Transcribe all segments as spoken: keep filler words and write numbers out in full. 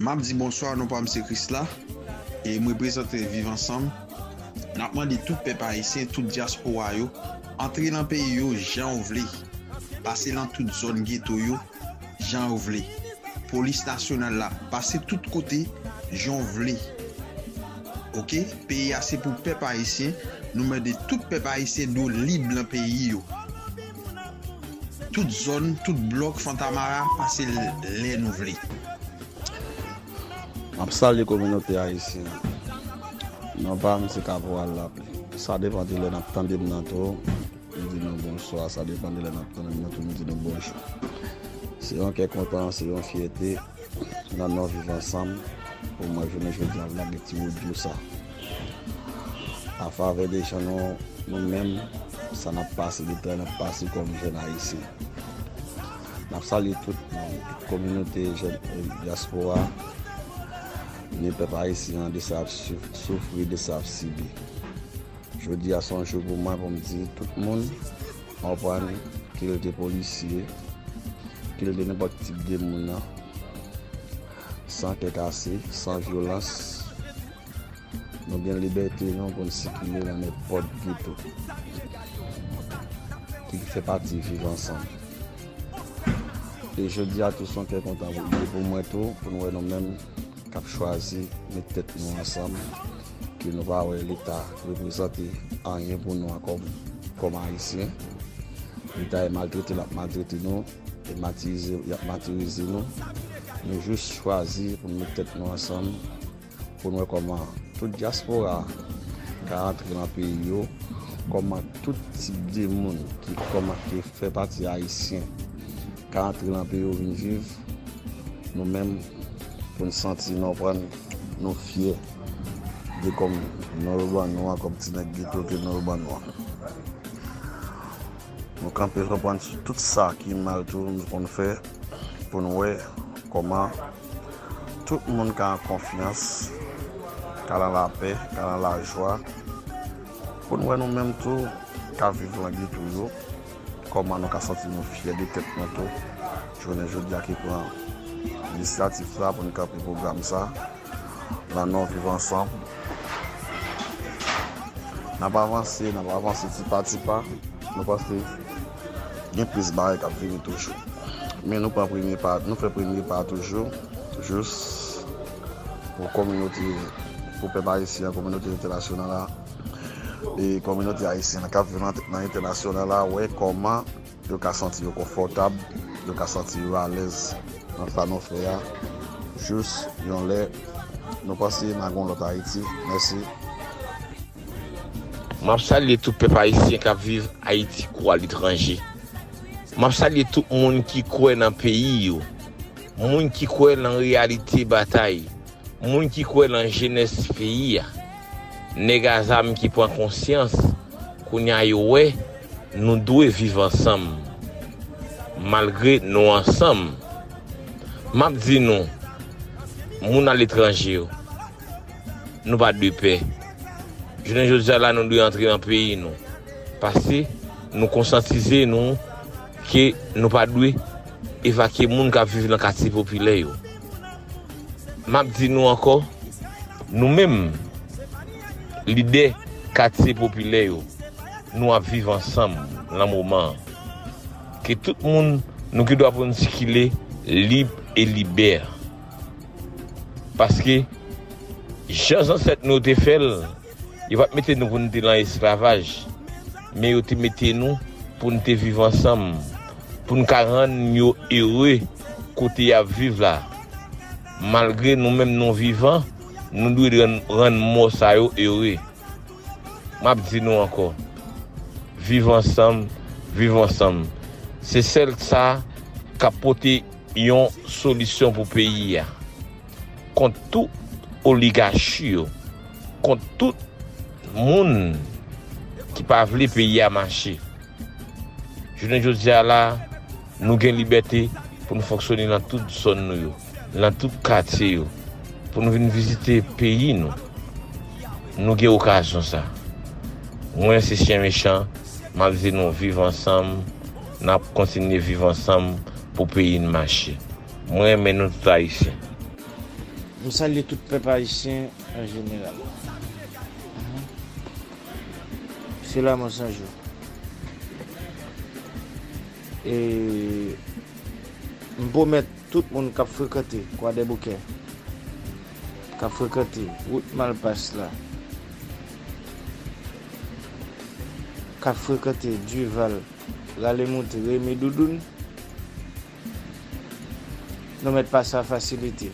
M ap di bonswa, non pa m se Krisla, e m reprezante Viv Ansanm. N ap mande tout pèp ayisyen, tout dyaspora yo, antre nan peyi yo jan w vle, pase nan tout zòn geto yo jan w vle. Polis nasyonal la, pase tout kote jan w vle. Oke? Peyi a se pou pèp ayisyen. Nou mande tout pèp ayisyen dwe lib nan peyi yo. Tout zòn, tout blòk Fontamara, pase l- lè nou vle. M ap salye kominote ayisyen an. Non pa m se Kaporal Lapli. Sa depann de lè n ap tande m nan tou. M di nou bonswa, sa depann de lè n ap tande m nan tou, m di nou bonjou. Se yon kè kontan, se yon fyète nan non Viv Ansanm pou mwen jounen jodi a lage ti odyo sa. Afavè de jan nou, nou menm, sa n ap pase, de tan n ap pase kòm jèn ayisyen. N ap salye tout moun, tout kominote jèn, eh, dyaspora, ni pèp ayisyen an de sa ap souf- soufri, de sa ap sibi. Jodi a se yon jou pou mwen pou m di tout moun, konprann, ke l te polisye, ke l te nenpòt tip de moun nan, san kè kase, san vyolans, nou gen libète nou pou n sikile nan nenpòt geto ki fè pati Viv Ansanm. E jodi a tou se yon kè kontan pou, pou mwen tou, pou n wè nou menm k ap chwazi met tèt nou ansanm, ke nou pa wè Leta reprezante anyen pou nou ankò kòm Ayisyen. Leta e maltrete l ap maltrete nou, e matirize y ap matirize nou. Nou jis chwazi pou n met tèt nou ansanm, pou n wè kòman tout dyaspora ka antre nan peyi yo, kòman tout tip de moun ki kòman ki fè pati ayisyen ka antre nan peyi yo vin viv, nou menm pou n santi nou pran nou fyè de kòm nou yo ban nou an, kòm ti nèg geto ke nou yo ban nou an. Nou kanpe konprann sou tout sa ki mal tou nou konn fè pou n wè kòman tout moun ka an konfyans, ka nan lapè, ka nan lajwa, pou n wè nou menm tou ka viv nan geto yo, kòman nou ka santi nou fyè de tèt nou tou. Jounen jodi a ki pran inisyativ sa pou n kanpe pwogram sa. Nan non Viv Ansanm. N ap avanse, n ap avanse ti pa ti pa. Nou panse gen plis bagay k ap vini toujou. Men nou pran premye pa, nou fè premye pa toujou, jis pou kominote, pou pèp ayisyen an, kominote entènasyonal la, e kominote ayisyen an k ap viv nan, nan entènasyonal la, wè kòman yo ka santi yo konfòtab, yo ka santi yo alèz nan sa nou fè a. Jis yon lè, nou panse n a gen yon lòt Ayiti. Mèsi. M ap salye tout pèp ayisyen k ap viv Ayiti kou aletranje. M ap salye tout moun ki kwè nan peyi yo, moun ki kwè nan reyalite batay, moun ki kwè nan jenès peyi a, nèg a zam ki pran konsyans, kounye a yo wè nou dwe viv ansanm, malgre nou ansanm. M ap di nou, moun aletranje yo, nou pa dwe pè. Jounen jodi a la, nou dwe antre nan peyi nou, paske nou konsyantize nou ke nou pa dwe evakye moun k ap viv nan katye popilè yo. M ap di nou ankò, nou menm, lidè katye popilè yo, nou ap viv ansanm nan moman an. Ke tout moun, nou gen dwa pou n sikile lib e libè. Paske, jan zansèt nou yo te fè l, yo pa t mete nou pou n te nan esklavaj, men yo te mete nou pou n te viv ansanm, pou n ka rann yo ere kote y ap viv la. Malgre nou menm nou vivan, nou dwe rann, rann mò sa yo ere. M ap di nou ankò, viv ansanm, viv ansanm. Se sèl sa k ap pote yon solisyon pou peyi a. Kont tout oligachi yo, kont tout moun ki pa vle peyi a mache. Jounen jodi a la, nou gen libète pou n fonksyone nan tout zòn nou yo, nan tout katye yo, pou n vin vizite peyi nou. Nou gen okazyon sa. Mwen se Chyen Mechan, m ap di nou viv ansanm, n ap kontinye viv ansanm pou peyi n mache. Mwen renmen nou tout Ayisyen. M salye tout pèp ayisyen an jeneral. Mhm. Se la mwen san jou. E m pwomèt tout moun k ap frekante Kwadèboukè, k ap frekante wout Malpas la, k ap frekante Duval, Rale Moute, Remi Doudoun, nou mèt pase a fasilite.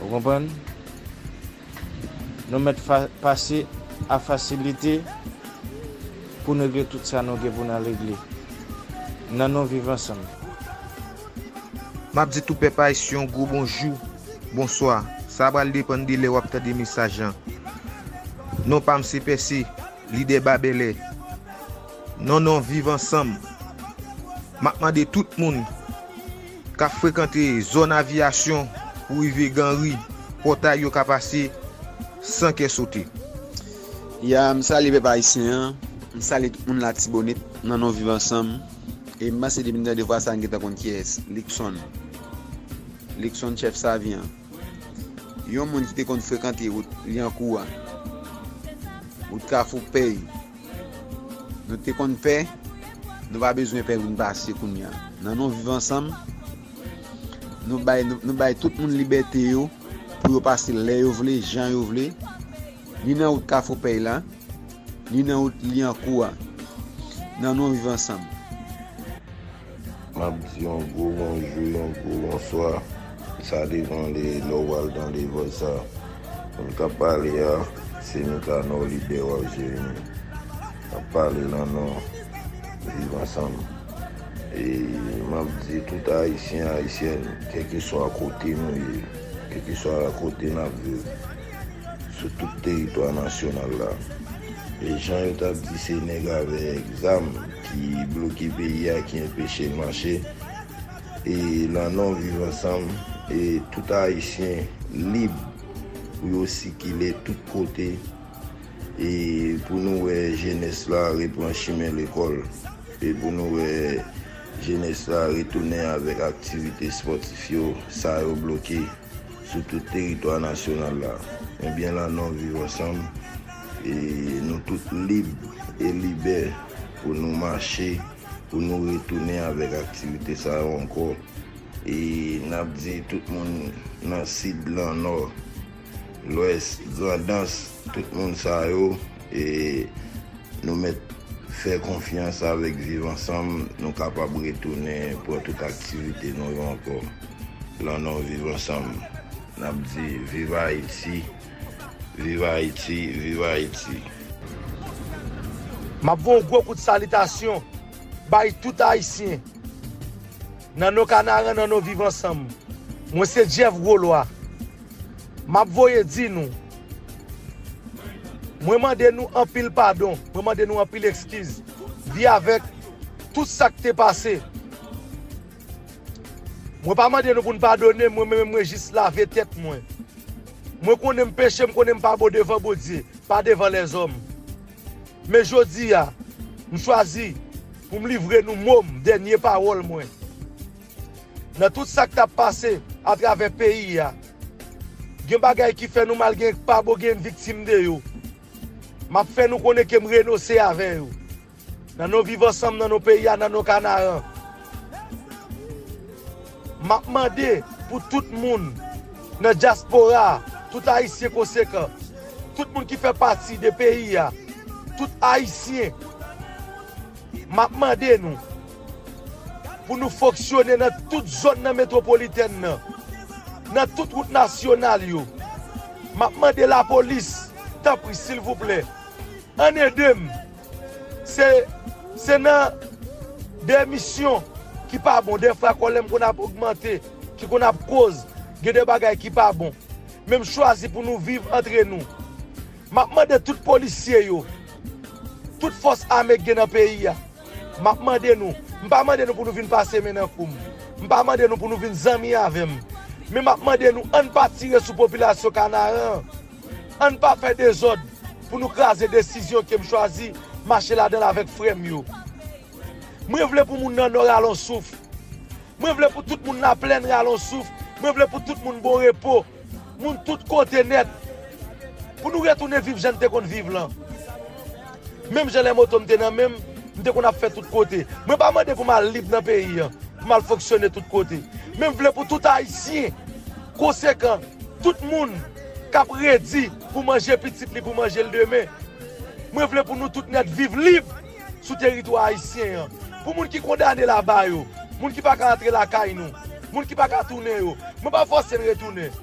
Ou konprann? Nou mèt fa-, pase a fasilite pou n regle tout sa nou gen pou n al regle. Nan non Viv Ansanm. M ap di tout pèp ayisyen yon gwo bonjou, bonswa. Sa pral depann de lè w ap tande mesaj lan. Non pa m se Pèse, lidè Babèlè. Non non Viv Ansanm. M ap mande tout moun k ap frekante zòn Aviyasyon pou rive Ganri, pòtay yo ka pase san kè sote. Ya, m salye pèp ayisyen an, m salye tout moun Latibonit, nan non Viv Ansanm. E m panse depi n tande vwa sa, n gentan konn kiyès, Luckson. Luckson chèf Savi an. Yon moun ki te konn frekante wout Lyankou a, wout Kafou Pèy. Nou te konn pè, nou pa bezwen pè pou n pase kounye a. Nan non Viv Ansanm, nou bay, nou, nou bay tout moun libète yo pou yo pase lè yo vle, jan yo vle, ni nan wout Kafou Pèy la, ni nan wout Lyankou a. Nan non Viv Ansanm. M ap di yon gwo bonjou, yon gwo bonswa. Sa depann de lè w pral tande vòy sa. Moun k ap pale a, se Mikanò, lidè Waf Jeremi. M ap pale nan non Viv Ansanm. E m ap di tout Ayisyen, Ayisyèn, kèlkeswa kote nou ye, kèlkeswa kote n ap viv, sou tout teritwa nasyonal la. E jan yo t ap di, se nèg avèk zam ki bloke peyi a, ki anpeche l mache. E nan non Viv Ansanm, e tout Ayisyen lib pou yo sikile tout kote, e pou nou wè jenès la repran chimen lekòl, e pou nou wè jenès la retounen avèk aktivite espòtif yo, sa yo bloke sou tout teritwa nasyonal la. Ebyen, nan non Viv Ansanm, e nou tout lib e libè pou nou mache, pou nou retounen avèk aktivite sa yo ankò. E n ap di tout moun nan Sid, nan Nò, Lwès, Grandans, tout moun sa yo, e nou mèt fè konfyans avèk Viv Ansanm, nou kapab retounen pran tout aktivite nou yo ankò. Nan non Viv Ansanm, n ap di, viv Ayiti, viv Ayiti, viv Ayiti. M ap voye yon gwo kout salitasyon bay tout Ayisyen. Nan non Kanaran, nan non Viv Ansanm. Mwen se Jeff Gwolwa. M ap voye di nou, mwen mande nou anpil padon, mwen mande nou anpil ekskiz. Vi avèk tout sa k te pase. Mwen pa mande nou pou n padone m, mwen menm mwen jis lave tèt mwen. Mwen konnen m peche, m konnen m pa bon devan Bondye, pa devan lèzòm. Men jodi a, m chwazi pou m livre nou mo m, dènye pawòl mwen. Nan tout sa k t ap pase atravè peyi a, gen bagay ki fè nou mal, gen pa bon, gen viktim de yo. M ap fè nou konnen ke m renonse avè yo. Nan non Viv Ansanm, nan non peyi a, nan non Kanaran. M ap mande pou tout moun nan dyaspora a, tout Ayisyen konsekan, tout moun ki fè pati de peyi a, tout Ayisyen, m ap mande nou pou nou fonksyone nan tout zòn nan metwopolitèn nan, nan tout wout nasyonal yo. M ap mande lapolis, tanpri, silvouplè, ann ede m. Se, se nan de misyon ki pa bon, dèfwa kòlè m konn ap ogmante, ki konn ap koz gen de bagay ki pa bon. Men m chwazi pou nou viv antre nou. M ap mande tout polisye yo, tout fòs ame k gen nan peyi a, m ap mande nou, m pa mande nou pou nou vin pase men nan kou m. M pa mande nou pou nou vin zanmi avè m. Men m ap mande nou, ann pa tire sou popilasyon Kanaran an. Ann pa fè dezòd pou nou kraze desizyon ke m chwazi mache ladan l avèk frè m yo. Mwen vle pou moun nan Nò rale yon souf. Mwen vle pou tout moun Laplèn rale yon souf. Mwen vle pou tout moun bon repo. Moun tout kote nèt. Pou nou retounen viv jan n te konn viv lan. Menm jan lè moto m te nan men m, m te konn ap fè tout kote. Mwen pa mande pou m al lib nan peyi an, pou m al fonksyone tout kote. Men m vle pou tout Ayisyen konsekan, tout moun k ap redi pou manje pitit li, pou manje l demen. Mwen vle pou nou tout nèt viv lib sou teritwa ayisyen an. Pou moun ki kondane laba yo, moun ki pa ka antre lakay nou, moun ki pa ka tounen yo, mwen pa fòse n retounen.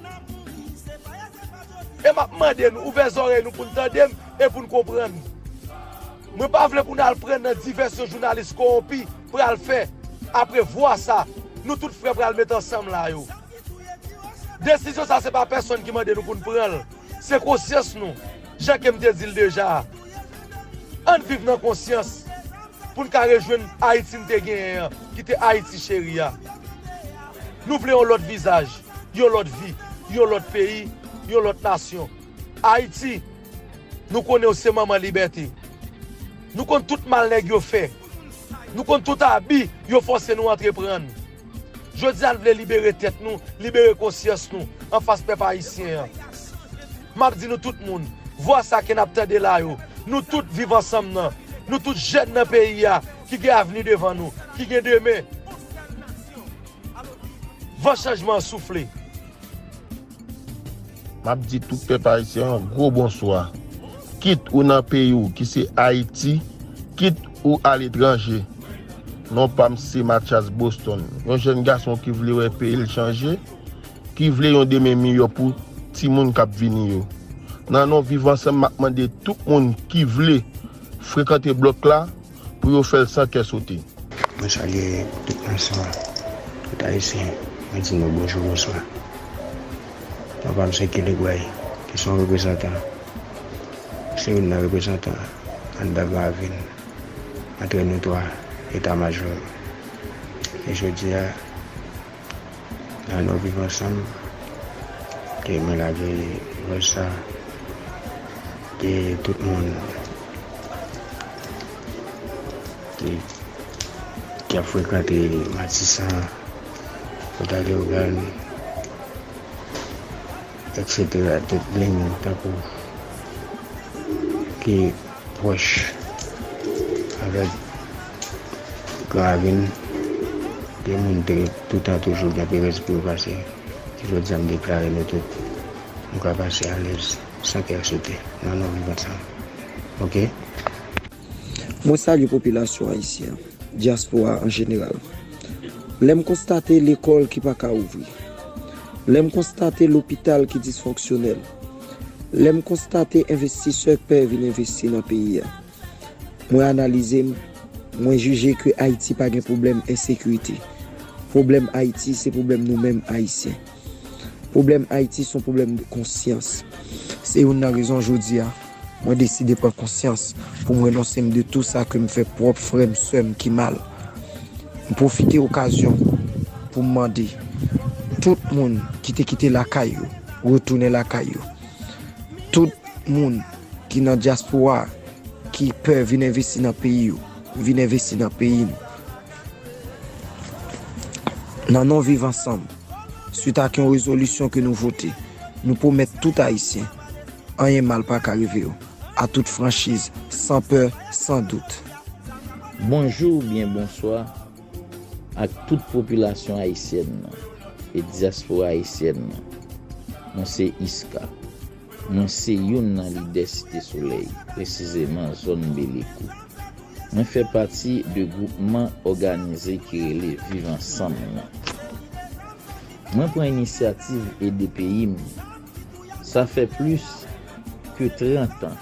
E m ap mande nou ouvè zòrèy nou pou n tande m e pou n konprann. Mwen pa vle pou n al pran nan divèsyon jounalis kowonpi pral fè apre vwa sa nou tout frè pral met ansanm la yo. Desizyon sa se pa pèsonn ki mande nou pou n pran l. Se konsyans nou. Jan ke m te di l deja a. Ann viv nan konsyans pou n ka rejwenn Ayiti n te genyen an, ki te Ayiti cheri a. Nou vle yon lòt vizaj, yon lòt vi, yon lòt peyi, yon lòt nasyon. Ayiti, nou konnen w se manman libète. Nou konn tout mal nèg yo fè. Nou konn tout abi yo fòse nou antreprann. Jodi a n vle libere tèt nou, libere konsyans nou anfas pèp ayisyen an. M ap di nou tout moun, vwa sa ke n ap tande la yo, nou tout viv ansanm nan, nou tout jèn nan peyi a ki gen avni devan nou, ki gen demen. Van chanjman an soufle. M ap di tout pèp ayisyen an gwo bonswa. Kit ou nan peyi w ki se Ayiti, kit ou aletranje. Non pa m se Mathias Boston, yon jèn gason ki vle wè peyi l chanje, ki vle yon demen miyò pou timoun k ap vini yo. Nan non Viv Ansanm, m ap mande tout moun ki vle frekante blòk la pou yo fè l san kè sote. Mwen salye tout nasyon an, tout Ayisyen. Mwen di nou bonjou, bonswa. Non pa m se Kelly Gray, ki se yon reprezantan, se youn nan reprezantan anndan Gravin, antrènè twa eta majò. E jodi a, nan non Viv Ansanm, ke mwen lage vòs sa, ke tout moun ki, ki ap frekante Matisan, Pòta Leyogàn, etsetera, tout liy tankou ki pwòch avèk Gran Ravin, ke moun te toutan toujou gen perèz pou yo pase. Jodi a, m deklare nou tout, nou ka pase alèz, san kè sote, nan non Viv Ansanm. Oke? Mwen salye popilasyon ayisyen an, dyaspora an jeneral. Lè m konstate lekòl ki pa ka ouvri, lè m konstate lopital ki disfonksyonèl, lè m konstate envestisè k pè vin envesti nan peyi a, mwen analize m, mwen jije ke Ayiti pa gen pwoblèm ensekirite. Pwoblèm Ayiti, se pwoblèm nou menm Ayisyen. Pwoblèm Ayiti se yon pwoblèm de konsyans. Se youn nan rezon jodi a, mwen deside pran konsyans pou m renonse m de tou sa ke m fè pwòp frè m, sè m ki mal. M pwofite okazyon pou m mande tout moun ki te kite lakay yo, retounen lakay yo. Tout moun ki nan dyaspora a, ki pè vin envesti nan peyi yo, vin envesti nan peyi nou. Nan non Viv Ansanm, swit ak yon rezolisyon ke nou vote, nou pwomèt tout Ayisyen, anyen mal pa ka rive yo, a tout franchiz, san pè, san dout. Bonjou oubyen bonswa ak tout popilasyon ayisyèn nan e dyaspora ayisyèn nan. Mwen se Iska. Mwen se youn nan lidè Site Solèy, presizeman zòn Belekou. Mwen fè pati de gwoupman òganize ki rele Viv Ansanm nan. Mwen pran inisyativ ede peyi m. Sa fè plis ke trant an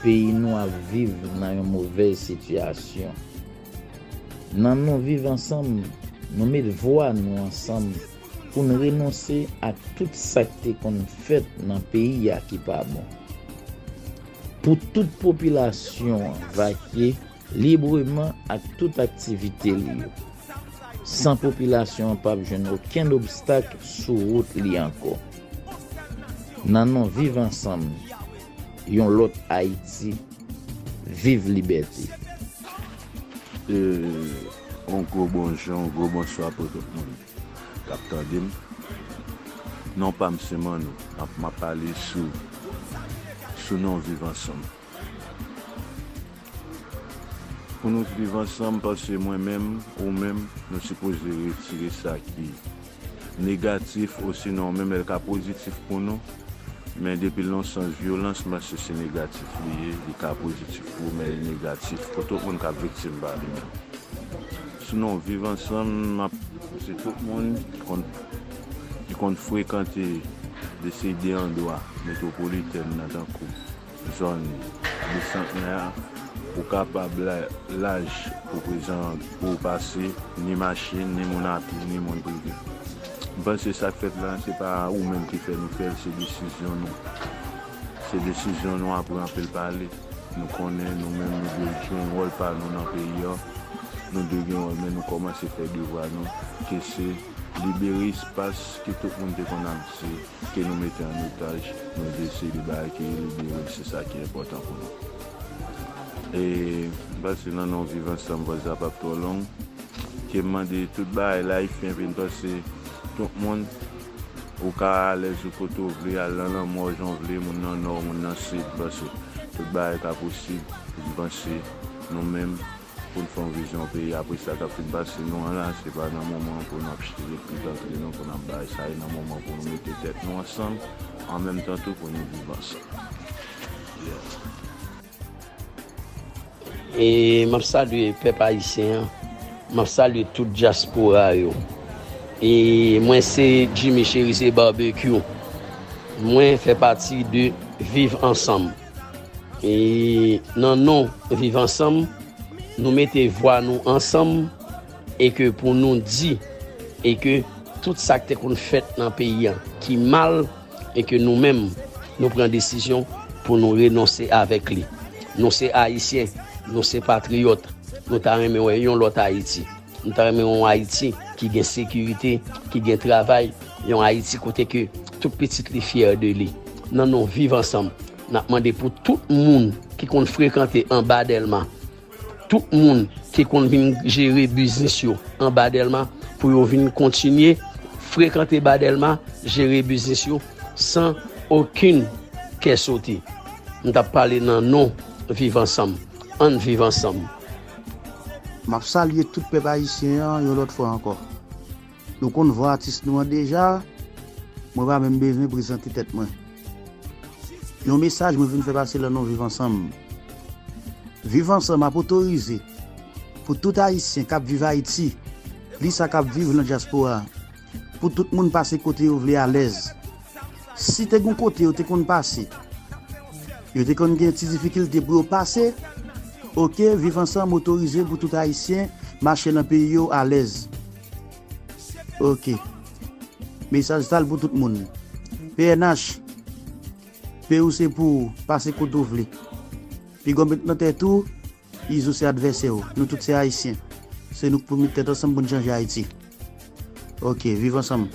peyi nou ap viv nan yon movèz sitiyasyon. Nan non Viv Ansanm, nou met vwa nou ansanm pou n renonse ak tout sa k te konn fèt nan peyi a ki pa bon. Pou tout popilasyon an vakye libreman ak tout aktivite li yo, san popilasyon an p ap jwenn okenn obstak sou wout li ankò. Nan non Viv Ansanm, yon lòt Ayiti, viv libète! E yon gwo bonjou, yon gwo bonswa pou tout moun k ap tande m. Non pa m se Manno, m ap, m ap pale sou, sou non Viv Ansanm. Pou nou viv ansanm, paske mwen menm, ou menm, nou sipoze retire sa ki negatif, osinon menm lè l ka pozitif pou nou. Men depi l nan sans vyolans, m panse se negatif li ye, li ka pozitif pou ou, men li negatif pou tout moun k ap viktim pa li menm. Sinon, viv ansanm, m ap, se tout moun ki konn, ki konn frekante de se de andwa metwopolitèn nan, tankou zòn Bisantnè a, ou kapab la-, laj pou prezan, pou w pase, ni machin, ni moun a pye, ni moun prive. M panse sa k fèt la, se pa ou menm ki fè nou fè l, se desizyon nou. Se desizyon nou apre anpil pale. Nou konnen nou menm nou dwe jwe yon wòl pa nou nan peyi a. Nou dwe gen wòl, men nou kòmanse fè devwa nou, ke se libere espas ke tout moun te konn abite, ke nou mete an otaj, nou deside bay ke libere l, se sa ki enpòtan pou nou. E, m panse nan non Viv Ansanm, vwaz la p ap twò long. Ke m mande tout bagay la, Ayisyen vin pase tout moun, ou ka alèz ou kote w vle, al nan lanmò jan w vle, moun nan nò, moun nan sid, pase tout bagay ka posib, vin panse nou menm, pou n fè yon vizyon peyi apre sa k ap fin pase nou an la, se pa nan moman pou n ap chire pit antre nou, pou n ap bay sa, e nan moman pou nou mete tèt nou ansanm, an menm tan tou pou nou viv ansanm. Yeah. E m ap salye pèp ayisyen an, m ap salye tout dyaspora yo. E mwen se Jimmy Cherizier Barbecue. Mwen fè pati de Viv Ansanm. E nan non Viv Ansanm, nou mete vwa nou ansanm e ke pou nou di e ke tout sa k te konn fèt nan peyi a ki mal e ke nou menm nou pran desizyon pou nou renonse avèk li. Nou se Ayisyen, nou se patriyòt, nou ta renmen wè yon lòt Ayiti. Nou ta renmen wè yon Ayiti ki gen sekirite, ki gen travay, yon Ayiti kote ke tout pitit li fyè de li. Nan non Viv Ansanm, n ap mande pou tout moun ki konn frekante anba Dèlma, tout moun ki konn vin jere biznis yo anba Dèlma, pou yo vin kontinye frekante ba Dèlma, jere biznis yo san okenn kè sote. M t ap pale nan non Viv Ansanm. Ann viv ansanm. M ap salye tout pèp ayisyen an yon lòt fwa ankò. Nou konn vwa atis nou an deja, mwen pa menm bezwen prezante tèt mwen. Yon mesaj mwen vin fè pase nan non Viv Ansanm. Viv Ansanm ap otorize pou tout Ayisyen k ap viv Ayiti, plis sa k ap viv nan dyaspora, pou tout moun pase kote yo vle alèz. Si te gen yon kote yo te konn pase, yo te konn gen ti difikilte pou yo pase, oke, Viv Ansanm otorize pou tout Ayisyen mache nan peyi yo alèz. Oke. Mesaj sa l pou tout moun. P N H, pe ou se pou ou, pase kote w vle. Piga w met nan tèt ou, Izo se advèsè w. Nou tout se Ayisyen. Se nou k pou met tèt ansanm pou n chanje Ayiti. Oke, viv ansanm.